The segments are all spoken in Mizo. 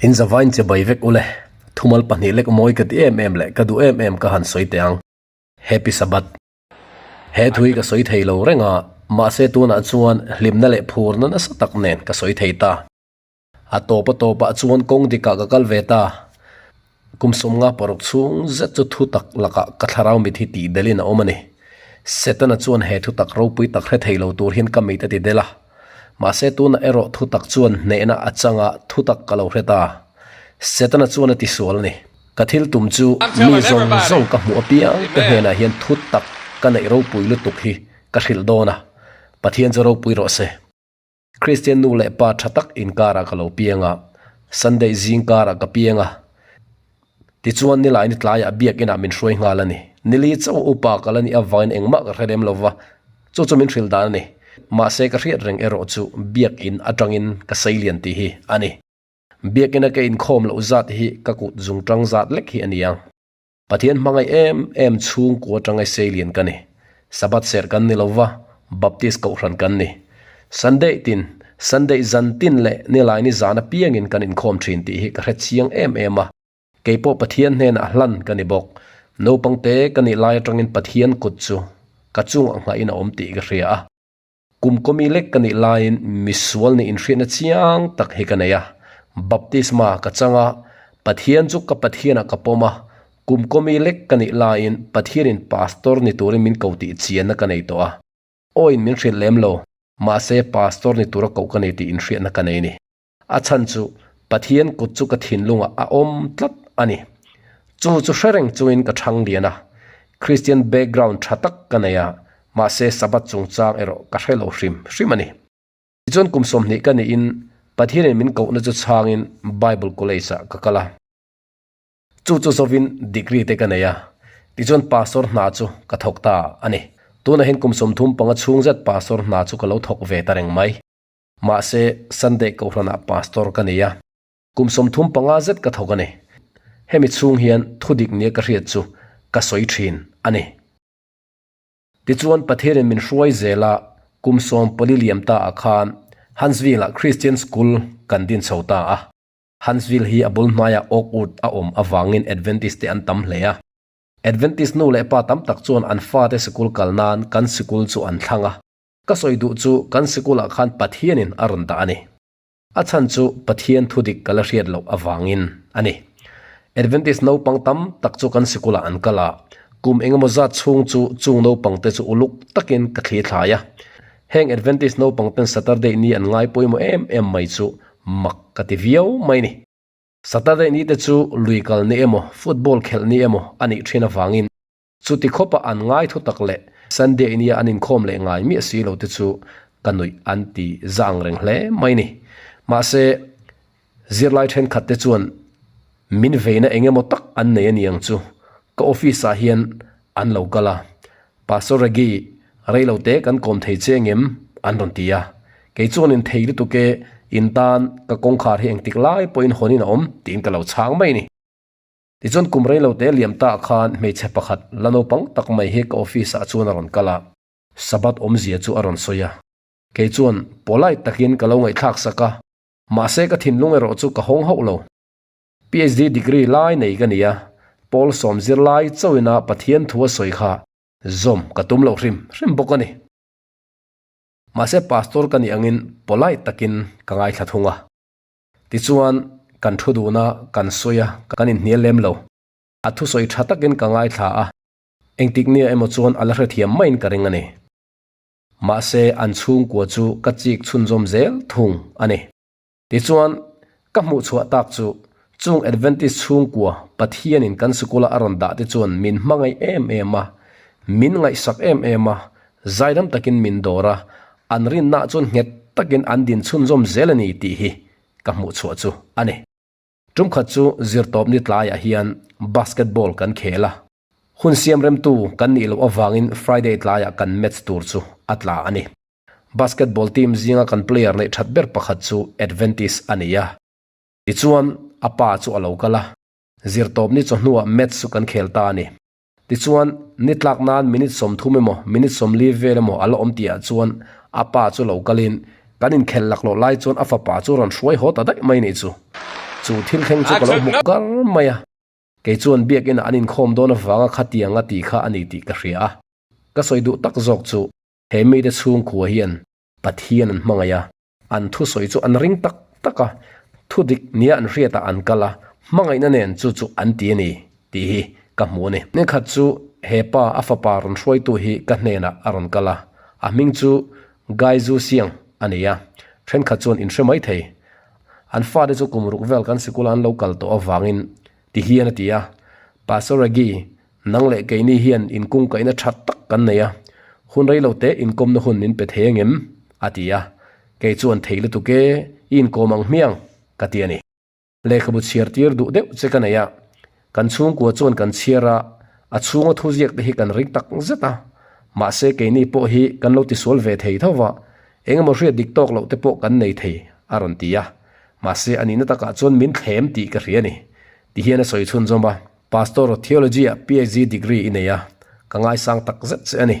In zavain che bai vek ule, thumal pahnih lek mawi ka ti em em leh ka duh em em ka han sawi teh ang. Happy Sabbath. He thu hi ka sawi thei lo reng a, mahse tunah chuan hlimna leh phurna nasa tak nen ka sawi thei ta. A tawp a tawpah chuan kawng dikah ka kal ve ta. Kum sawmnga paruk chhung zet chu thu tak lakah ka thlarau mit hi tih delin a awm a ni. Setana chuan he thu tak ropui tak hre thei lo tur hian ka mit a ti del a. Mahse tunah erawh thu tak chuan hnehna a changa thu tak ka lo hre ta. Setana chuan a tisual a ni. Ka thil tum chu mi zawng zawng ka hmuh apiang te hnenah hian thu tak ka neih ropui lutuk hi ka hrilh dawn a, Pathian chu ropui rawh se. Kristian nu leh pa tha tak inkarah ka lo piang a, Sunday zingkarah ka piang a, tichuan nilai ni tlaiah biakinah min hruai nghal a ni. Nili chauh upa ka la nih avangin engmah ka hre lem lo va, chu chu min hrilh dan a ni. Mahse ka hriat reng erawh chu biakin atangin ka seilian tih hi a ni. Biakina ka inkhawm loh zat hi ka kut zungtang zat lek hi a ni ang. Pathian hmangaih em em chhungkua atanga seilian ka ni. Sabbath serh kan ni lova, Baptist kohhran kan ni. Sunday tin, Sunday zan tin leh Nilaini zan apiangin kan inkhawm thin tih hi ka hre chiang em em a. Kei pawh Pathian hnenah hlan ka ni bawk. Naupang te ka nih lai atangin Pathian kut chu ka chungah nghahin a awm tih ka hria a. Kum kawmi lek ka nih laiin misual nih inhriatna chiang tak hi ka nei a. Baptisma ka chang a, Pathian chu ka Pathianah ka pawm a. Kum kawmi lek ka nih laiin Pathianin pastor ni turin min ko tih chianna ka nei tawh a. Awiin min hrilh lem lo, mahse pastor ni tura koh ka nei tih inhriatna ka nei a ni. A chhan chu Pathian kut chu ka thinlungah a awm tlat a ni. Chu chu hre reng chungin ka chhang lian a. Christian background tha tak ka nei a, mahse Sabbath chungchang erawh ka hre lo hrim hrim a ni. Tichuan kum 20 ka niin Pathianin min kohna chu chhangin Bible College-ah ka kal a. Chu chu zawin degree te ka nei a, tichuan pastor hna chu ka thawk ta a ni. Tunah hian kum 35 chhung zet pastor hna chu ka lo thawk ve ta reng mai. Mahse, Sunday Kohhranah Pastor ka nei a, kum 35 zet ka thawk a ni. Hemi chhung hian thudik nia ka hriat chu ka sawi thin a ni. Tichuan Pathianin min hruai zel a, kum 14 liam ta ah khan Huntsville-ah Christian School kan din chho ta a. Huntsville hi a bul hmaiah Oakwood a awm avangin Adventist te an tam hle a. Adventist nu leh pa tam tak chuan an fate sikul kal nan kan sikul chu an thlang a. Ka sawi duh chu kan sikulah khan Pathianin a rawn dah a ni. A chhan chu Pathian thudik ka la hriat loh avangin a ni. Adventist naupang tam tak chu kan sikulah an kal a, kum engemaw zat chhung chu chung naupangte chu uluk takin ka thli thlai a. Heng Adventist naupangten Saturday ni an ngai pawimawh em em mai chu mak ka ti viau mai ni. Saturday ni te chu lui kal ni emaw, football khelh ni emaw a nih thin avangin Chuti khawpa an ngai thu tak leh Sunday nia an inkhawm leh ngai miah si lo te chu ka nuih an ti za ang reng hle mai ni. Mahse, zirlai thenkhat te chuan min veina eng emaw tak an nei a ni ang chu. Ka office ah hian an lo kal a, Pastor Reggie, rei lo te kan kawm thei che ngem? an rawn ti a. Kei chuan in thei lutuk e, in tan ka kawngkhar hi engtik lai pawhin hawn in a awm tiin ka lo chhang mai ni. Tichuan kum rei lo te liam ta khan hmeichhe pakhat la naupang tak mai hi ka office ah chuan a rawn kal a, Sabbath awmzia chu a rawn sawi a. Kei chuan polite takin ka lo ngaihthlak sak a, mahse ka thinlung erawh chu ka hawng hauh lo. PhD degree lai nei ka ni a, Paul sawm zir lai chauhin a Pathian thu a sawi kha zawm ka tum loh hrim hrim bawk a ni. Mahse pastor ka nih angin polite takin ka ngaithla thung a. Tichuan, kan thu dun a, kan sawi a, kan inhnial lem lo. A thusawi tha takin ka ngaithla a, engtik nia emaw chuan a la hrethiam maiin ka ring a ni. Mahse, an chhungkua chu ka chik chhunzawm zel thung a ni. Tichuan, ka hmuh chhuah tak chu, chung Adventist chhungkua Pathianin kan sikula a rawn dah te chuan min hmangaih em em a, min ngaihsak em em a, zaidam takin min dawr a, an rinna chuan nghet takin an din chhunzawm zel a ni tih hi ka hmuh chhuah chu a ni. Tum khat chu zirtawpni tlaiah hian basketball kan khel a, hun siam remtu kan nih loh avangin Friday tlaiah kan match tur chu a tla a ni. Basketball team zinga kan player neih that ber pakhat chu Adventist a ni a, tichuan a pa chu a lo kal a, zirtawpni chawhnuah match chu kan khel ta a ni. Tichuan, ni tlak nan minute 30 emaw, minute 40 vel emaw a la awm tihah chuan a pa chu lo kalin kan inkhelh laklawh lai chuan a fapa chu rawn hruai haw ta daih mai nih chu. Chu thil thleng chu ka lo hmu kar mai a. Kei chuan biakinah an inkhawm dawn avanga khatiang a tih kha a ni tih ka hria a. Ka sawi duh tak zawk chu he mite chhungkhua hian Pathian an hmangaih a, an thusawi chu an ring tak tak a, thu dik nia an hriatah an kal a, hmangaihna nen chu chu an ti a ni tih hi ka hmu a ni. Nikhat chu he pa a fapa rawn hruaitu hi ka hnenah a rawn kal a, a hming chu Gai Zu Siang a ni a, thenkhat chuan in hre mai thei. An fate chu kum ruk vel kan sikula an lo kal tawh avangin ti hian a ti a, Pastor Regi, Nang leh keini hian inkungkaihna tha tak kan nei a, hun rei lo te inkawmna hun min pe thei angem? a ti a. Kei chuan thei lutuk e, i inkawm ang hmiang, ka ti a ni. Lehkhabu chhiar tir duh deuh che ka nei a, kan chhungkua chuan kan chhiar a, a chhunga thuziak te hi kan ring tak zet a, mahse keini pawh hi kan lo tisual ve thei tho va, engemaw hriat dik tawk loh te pawh kan nei thei, a rawn ti a. Mahse a nihna takah chuan min thlem tih ka hria a ni, tihian a sawi chhunzawm a. Pastor, Theology ah PhD degree i nei a, ka ngaisang tak zet che a ni.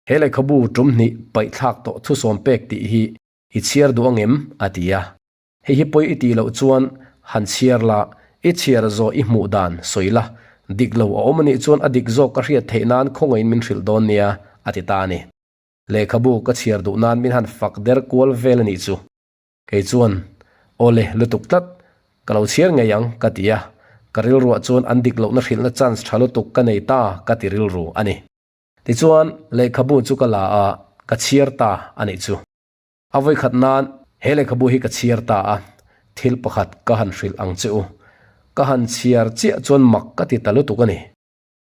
He lehkhabu tum hnih paihthlak tawh thusawm pek tih hi i chhiar duh angem? a ti a. Hei hi pawi i tih loh chuan han chhiar la, i chhiar zawh i hmuh dan sawi la, dik lo a awm a nih chuan a dik zawk ka hriat theih nan khawngaihin min hrilh dawn nia, a ti ta a ni. Lehkhabu ka chhiar duh nan min han fak der kual vel a nih chu. Kei chuan, Aw le, lutuk tlat, ka lo chhiar ngei ang, ka ti a. Ka rilruah chuan an dik lohna hrilhna chance tha lutuk ka nei ta ka ti rilru a ni. Tichuan, lehkhabu chu ka la a, ka chhiar ta a nih chu. A vawikhat nan he lehkhabu hi ka chhiar ta a, thil pakhat ka han hrilh ang che u. Ka han chhiar chiah chuan mak ka ti ta lutuk a ni.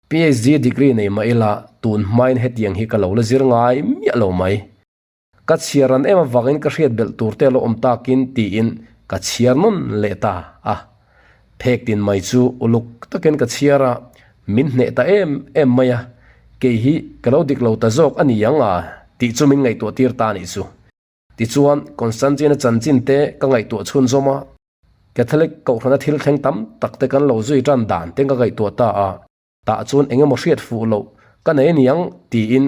PhD degree nei mah ila, tun hmain hetiang hi ka lo la zir ngai miah lo mai. Ka chhiar ran em avangin ka hriat belh tur te a lo awm takin tiin ka chhiar nawn leh ta a. Phek tin mai chu uluk takin ka chhiar a, min hneh ta em em mai a, kei hi ka lo dik lo ta zawk a ni ang a tih chu min ngaihtuah tir ta a nih chu. Tichuan Constantine-a chanchin te ka ngaihtuah chhunzawm a, Catholic kohhrana thil thleng tam tak te kan lo zui tan dan te ka ngaihtuah ta a. Tah chuan eng emaw hriat fuh loh ka nei aniang tiin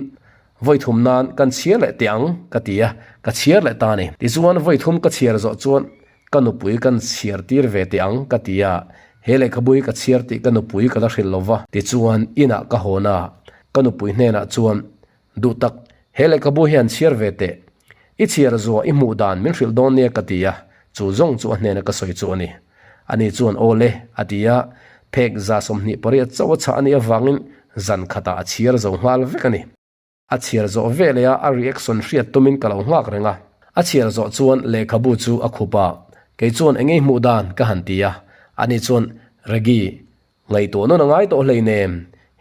vawi thum nan kan chhiar leh teh ang ka ti a, ka chhiar leh ta a ni. Tichuan vawi thum ka chhiar zawh chuan ka nupui kan chhiar tir ve teh ang ka ti a, he lehkhabu hi ka chhiar tih ka nupui ka la hrilh lo va. Tichuan inah ka hawn a, ka nupui hnenah chuan Duh tak, he lehkhabu hian chhiar ve teh. I chhiar zuah i hmuh dan min hrilh dawn nia ka ti a, chu zawng chu a hnena ka sawi chu a ni. Ani chuan aw le, a ti a, phek 28 chauh a chhah a nih avangin zan khatah a chhiar zo nghal vek a ni. A chhiar zawh veleh a a reaction hriat tumin ka lo nghak reng a. A chhiar zawh chuan lehkhabu chu a khup a, kei chuan eng nge i hmuh dan ka han ti a, ani chuan Reggie, Ngaihtuah nawn a ngai tawh hleinem,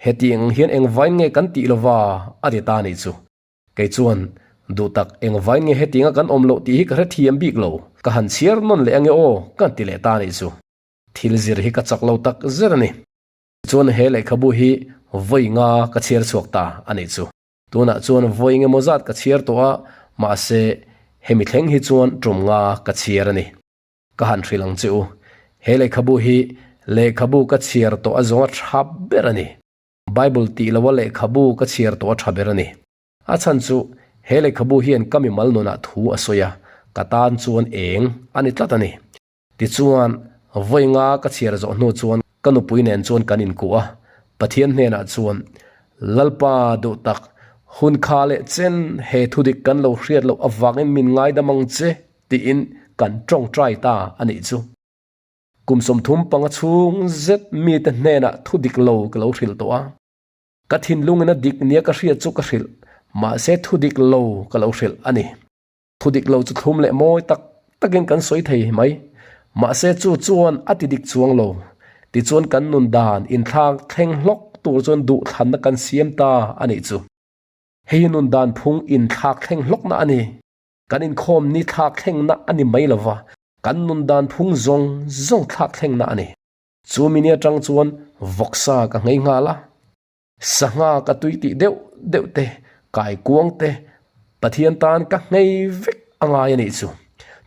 hetiang ang hian engvain nge kan tih lova a ti ta nih chu. Kei chuan, Duh tak, engvain nge hetianga kan awm loh tih hi ka hrethiam bik lo, ka han chhiar nawn leh ange aw ka ti leh ta nih chu. Thil zir hi ka chak lo tak zet a ni. Tichuan he lehkhabu hi vawi nga ka chhiar chhuak ta a nih chu. Tunah chuan vawi engemaw zat ka chhiar tawh a, mahse hemi thleng hi chuan tum nga ka chhiar a ni. Ka han hrilh ang che u. He lehkhabu hi lehkhabu ka chhiar tawh a zawnga tha ber a ni. Bible tih loa lehkhabu ka chhiar tawh a tha ber a ni. A chhan chu he lehkhabu hian ka mimal nunah thu a sawi a, ka tan chuan eng a ni tlat a ni. Tichuan, vawi nga ka chhiar zawh hnu chuan ka nupui nen chuan kan inkuh a, Pathian hnenah chuan, Lalpa duh tak, hun kha leh chen he thudik kan lo hriat loh avangin min ngaidam ang che, Tiin kan tawngtai ta a nih chu. Kum 35 chhung zet mite hnenah thu dik lo ka lo hrilh tawh a. Ka thinlungin a dik nia ka hriat chu ka hrilh, mahse thu dik lo ka lo hrilh a ni. Thu dik lo chu thlum leh mawi tak takin kan sawi thei mai, mahse chu chuan a ti dik chuang lo. Tichuan kan nun dan inthlak thleng hlawk tur chuan duhthlanna kan siam ta a nih chu. Hei hi nun dan phung inthlak thleng hlawkna a ni. Kan inkhawm ni thlak thlengna a ni mai lova, kan nun dan phung zawng zawng thlak thlengna a ni. Chu mini atang chuan vawksa ka nghei nghal a, sangha ka tui tih deuh deuh te, kaikuang te, Pathian tan ka nghei vek a ngai a nih chu.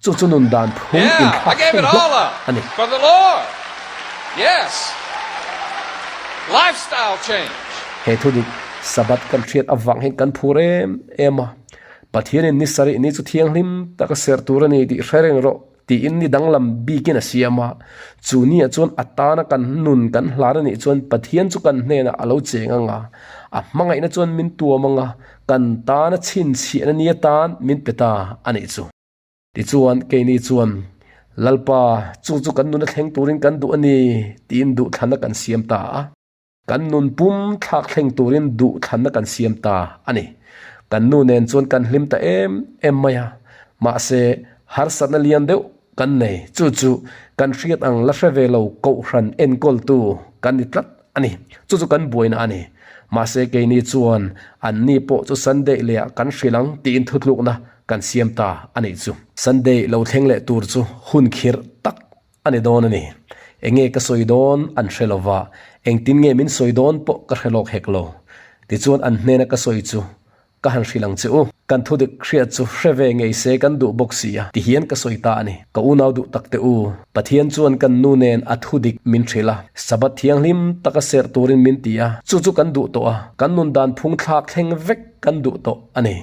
Chu chu nun dan phung inthlak thleng hlawk a ni. He thu dik Sabbath kan hriat avang hian kan phur em em a. Pathianin ni sarih ni chu thianghlim taka serh tur a ni tih hre reng rawh. tiin ni danglam bikin a siam a. Chu niah chuan a tana kan nun kan hlan a nih chuan Pathian chu kan hnenah a lo cheng ang a, a hmangaihna chuan min tuam ang a, kan tana chhinchhiahna ni atan min pe ta a nih chu. Tichuan, keini chuan, Lalpa, chu chu kan nuna thleng turin kan duh a ni, tiin duhthlanna kan siam ta a. Kan nun pum thlak thleng turin duhthlanna kan siam ta a ni. Kan nu nen chuan kan hlim ta em em mai a, mahse, harsatna lian deuh kan nei. Chu chu kan hriat ang la hre ve lo kohhran enkawltu kan ni tlat a ni. Chu chu kan buaina a ni. Mahse, keini chuan anni pawh chu Sunday lehah kan hrilh ang tiin thutlukna kan siam ta a nih chu. Sunday lo thleng leh tur chu hun khirh tak a ni dawn a ni. Enge ka sawi dawn an hre lo va, engtin nge min sawi dawn pawh ka hre lawk hek lo. Tichuan an hnena ka sawi chu ka han hrilh ang che u. Kan thudik hriat chu hre ve ngei se kan duh bawk si a, tihian ka sawi ta a ni. Ka unau duh tak te u, Pathian chuan kan nu nen a thudik min hrilh a, Sabbath thianghlim taka serh turin min ti a, chu chu kan duh tawh a, kan nun dan phung thlak thleng vek kan duh tawh a ni.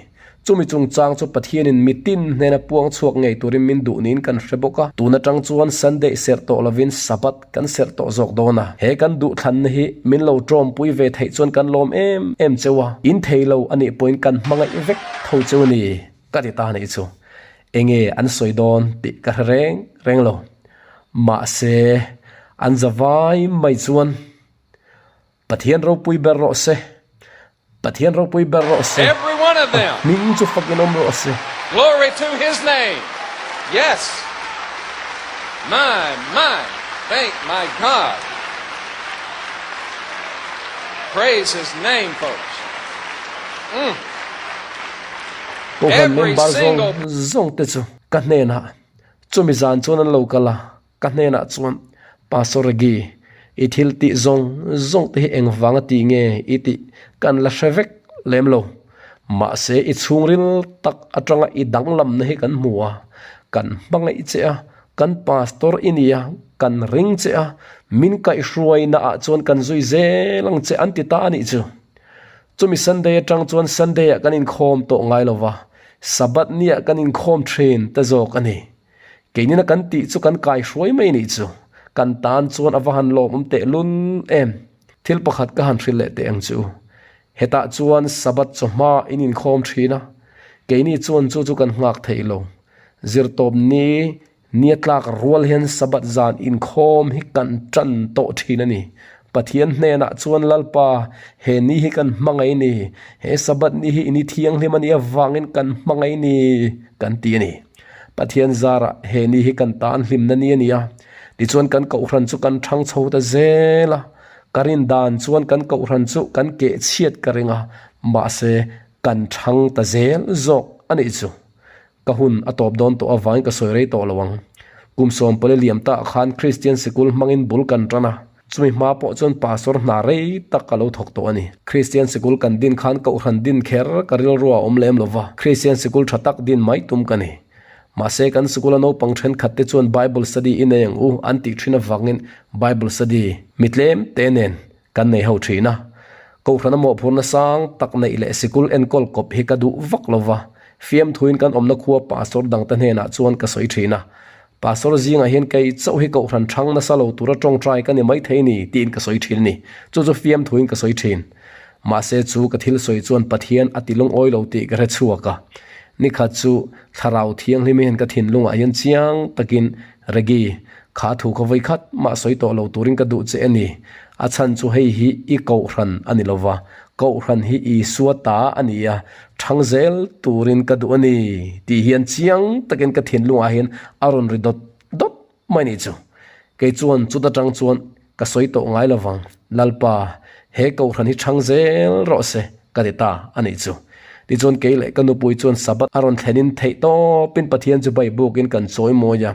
Chumi chungchang chu Pathianin mitin hnena puang chhuak ngei turin min duh niin kan hre bawk a, tun atang chuan Sunday serh tawh lovin Sabbath kan serh tawh zawk dawn a. He kan duhthlanna hi min lo tawmpui ve theih chuan kan lawm em em cheu a, in thei lo a nih pawhin kan hmangaih vek tho cheu a ni ka ti ta nih chu. Enge an sawi dawn tih ka hre reng reng lo. Mahse, an za vai mai chuan Pathian ropui ber rawh se. Pathian ropui ber rawh se. Every one of them. A hming chu fakin awm rawh se. Glory to his name. Yes. My, my. Thank my God. Praise his name, folks. Mm. Kohhran Every member zawng single zawng te chu ka hnenah chumi zan chuan an lo kal a. Ka hnenah chuan, Pastor Regi, i thil tih zawng zawng te hi engvanga tih nge i tih kan la hre vek lem lo. Mahse i chhungril tak atanga i danglamna hi kan hmu a, kan hmangaih che a, kan pastor i ni a, kan ring che a, min kaihhruaina ah chuan kan zui zel ang che an ti ta a nih chu. Chumi Sunday atang chuan Sunday ah kan inkhawm tawh ngai lo va, Sabbath ni ah kan inkhawm thin ta zawk a ni. Keinina kan tih chu kan kai hruai mai nih chu. Kan tan chuan a va han lawmawm tehlul em. Thil pakhat ka han hrilh leh teh ang chu. Hetah chuan Sabbath chawhma in inkhawm thin a, keini chuan chu chu kan nghak thei lo. Zirtawp ni nia tlak rual hian Sabbath zan inkhawm hi kan tan tawh thin a ni. Pathian hnenah chuan Lalpa, he ni hi kan hmangaih ni, he Sabbath ni hi i ni thianghlim a nih avangin kan hmangaih ni kan ti a ni. Pathian zarah he ni hi kan tan hlimna ni a ni a, tichuan kan kohhran chu kan thang chho ta zel a, ka rin dan chuan kan kohhran chu kan keh chhiat ka ring a, mahse kan thang ta zel zawk a nih chu. Ka hun a tawp dawn tawh avangin ka sawi rei tawh lo ang. Kum sawmpali liam ta ah khan Kristian sikul hmangin bul kan tan a, Chumi hma pawh chuan pastor hna rei tak ka lo thawk tawh a ni. Kristian sikul kan din khan kohhran din kher ka rilru a awm lem lo va, Kristian sikul tha tak din mai tum ka ni. Mahse kan sikula naupang thenkhat te chuan Bible study i nei ang u an tih thin avangin Bible study mi tlem te nen kan nei ho thin a. Kohhrana mawhphurna sang tak neih leh sikul enkawl kawp hi ka duh vak lo va, fiamthuin kan awmna khua pastor dangte hnenah chuan ka sawi thin a. Pastor zingah hian kei chauh hi kohhran thang nasa lo tura tawngtai ka ni maithei ni tiin ka sawi thin a ni. Chu chu fiamthuin ka sawi thin. Mahse chu ka thil sawi chuan Pathian a ti lungawi lo tih ka hre chhuak a. Nikhat chu Thlarau Thianghlim hian ka thinlungah hian chiang takin, Regi, kha thu kha vawi khat mah sawi tawh lo turin ka duh che a ni. A chhan chu hei hi i kohhran a ni lo va, kohhran hi Isua ta a ni a, Thang zel turin ka duh a ni tih hian chiang takin ka thinlungah hian a rawn ri dawt dawt mai nih chu. Kei chuan chuta tang chuan ka sawi tawh ngai lo vang, Lalpa, he kohhran hi thang zel rawh se ka ti ta a nih chu. Tichuan kei leh ka nupui chuan Sabbath a rawn thlenin theih tawpin Pathian chu Baibukin kan chawi mawi a,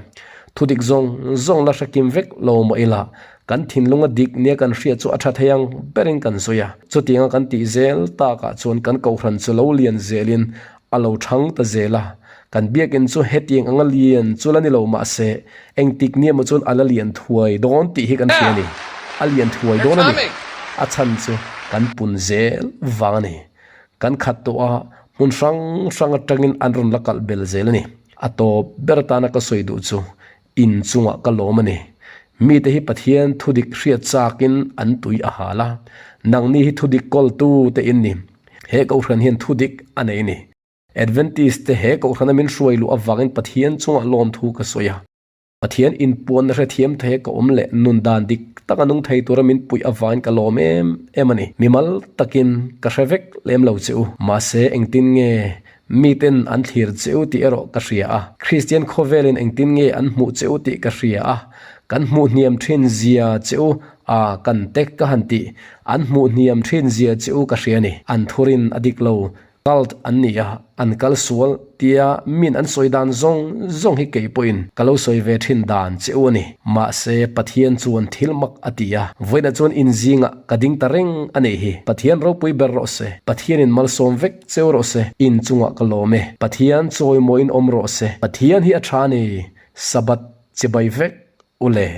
thudik zawng zawng la hre kim vek lo mah ila Kan thinlunga dik nia kan hriat chu a tha thei ang berin kan sawi a, chutianga kan tih zel takah chuan kan kohhran chu lo lian zelin a lo thang ta zel a. Kan biakinn chu hetiang anga lian chu la ni lo mahse engtik nia maw chuan a la lian thuai dawn tih hi kan hria a ni. A lian thuai dawn a ni. A chhan chu kan pun zel vang a ni. Kan khat tawh a, hmun hrang hrang atangin an rawn la kalh bel zel a ni. A tawp ber atana ka sawi duh chu. In chungah ka lawm a ni. Mite hi Pathian thudik hriat chakin an tui a hal a, nangni hi thudik kawltu te in ni. He kohhran hian thudik a nei a ni. Adventist te he kohhrana min hruai luh avangin Pathian chungah lawmthu ka sawi a. Pathian inpuanna hrethiam thei ka awm leh nun dan dik taka nung thei tura min puih avangin ka lawm em em a ni. Mimal takin ka hre vek lem lo che u. Mahse engtin nge miten an thlir che u tih erawh ka hria a. Kristian khawvelin engtin nge an hmuh che u tih ka hria a. Kan hmuh hniam thin zia che u a kan tek ka han tih an hmuh hniam thin zia che u ka hria a ni. An thurin a dik lo Cult an ni a, an kal sual tia min an sawi dan zawng zawng hi kei pawhin ka lo sawi ve thin dan che u a ni. Mahse, Pathian chuan thil mak a ti a, vawiinah chuan inzingah ka ding ta reng a nih hi. Pathian ropui ber rawh se, Pathianin malsawm vek cheu rawh se, inchungah ka lawm e. Pathian chawimawiin awm rawh se, Pathian hi a tha a ni, Sabbath chibai vek u le.